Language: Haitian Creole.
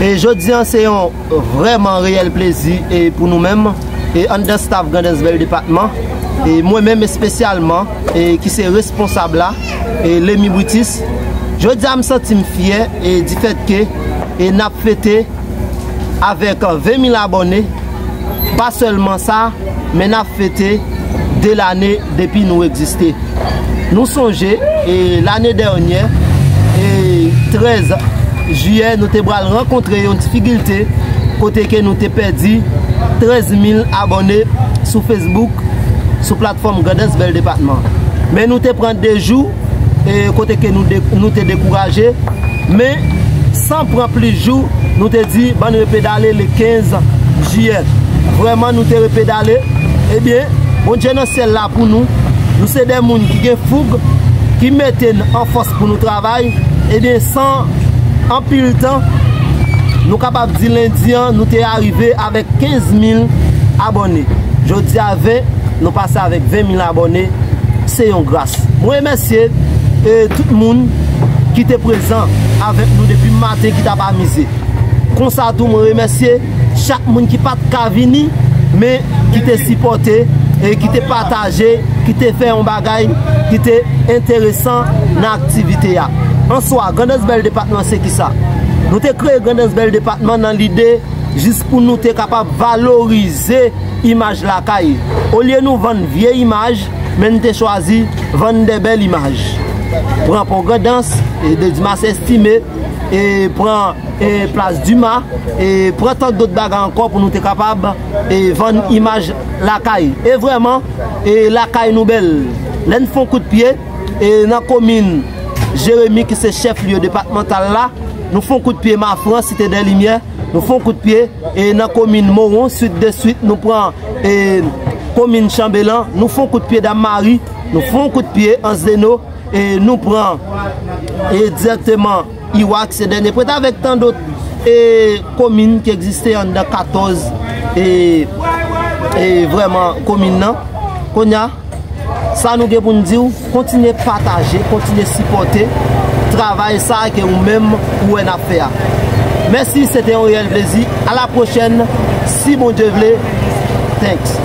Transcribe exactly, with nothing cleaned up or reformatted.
E jodi a se yon vrèman reyèl plezi e pou nou menm e anndan staff Grandans Bèl Depatman e mwen menm espesyalman e ki se responsab la e Lemi Britis. Jodi a m santi m fyè e di fèt ke e n ap fete avèk ven mil abòne. Pa sèlman sa, men n ap fete de lane depi nou egziste. Nou sonje e lane dènyè e trèz jiyè nou te pral rankontre yon difikilte kote ke nou te pèdi trèz mil abòne sou Facebook sou platfòm Grandans Bèl Depatman. Men nou te pran de jou e kote ke nou, de, nou te dekouraje, men san pran plis jou nou te di bann repedale le kenz jiyè. Vrèman nou te repedale. Ebyen Bondye nan syèl la pou nou. Nou se de moun ki gen foug, ki mete n an fòs pou nou travay. Ebyen san anpil tan nou kapab di lendi an nou te arive avèk kenz mil abòne. Jodi a ven, nou pase avèk ven mil abòne. Se yon gras. Mwen remèsye e tout moun ki te prezan avèk nou depi maten ki t ap amize. Konsa tou mwen remèsye chak moun ki pa t ka vini men ki te sipòte e ki te pataje, ki te fè yon bagay ki te enteresan nan aktivite a. Answa, Grandans Bèl Depatman se kisa? Nou te kreye Grandans Bèl Depatman nan lide jis pou nou te kapab valorize imaj lakay. Olye nou vann vye imaj, men n te chwazi vann de bèl imaj. Pran pon Grandans e de Dimas Estime e pran e plas Dima e pran tan dòt bagay ankò pou nou te kapab e vann imaj lakay. E vrèman e lakay nou bèl. Lè n fè yon kout pye e nan komin Jeremi ki se chèf lye depatmantal la, nou fè yon kout pye Mafran, Site dè Limyè, nou fè yon kout pye e nan komin Mawon, swit de swit nou pran e komin Chanbelan, nou fè yon kout pye Dam Mari, nou fè yon kout pye Anzdeno e nou pran e dirèkteman Iwak, se dènye pwent avèk tan dòt e komin ki egziste anndan katòz e e vrèman komin nan. Kounye a sa nou gen pou n di w, kontinye pataje, kontinye sipòte travay sa a ke ou menm ou wè n ap fè a. Mèsi, se te yon reyèl plezi. A la pwochèn, si Bondye vle. Thanks.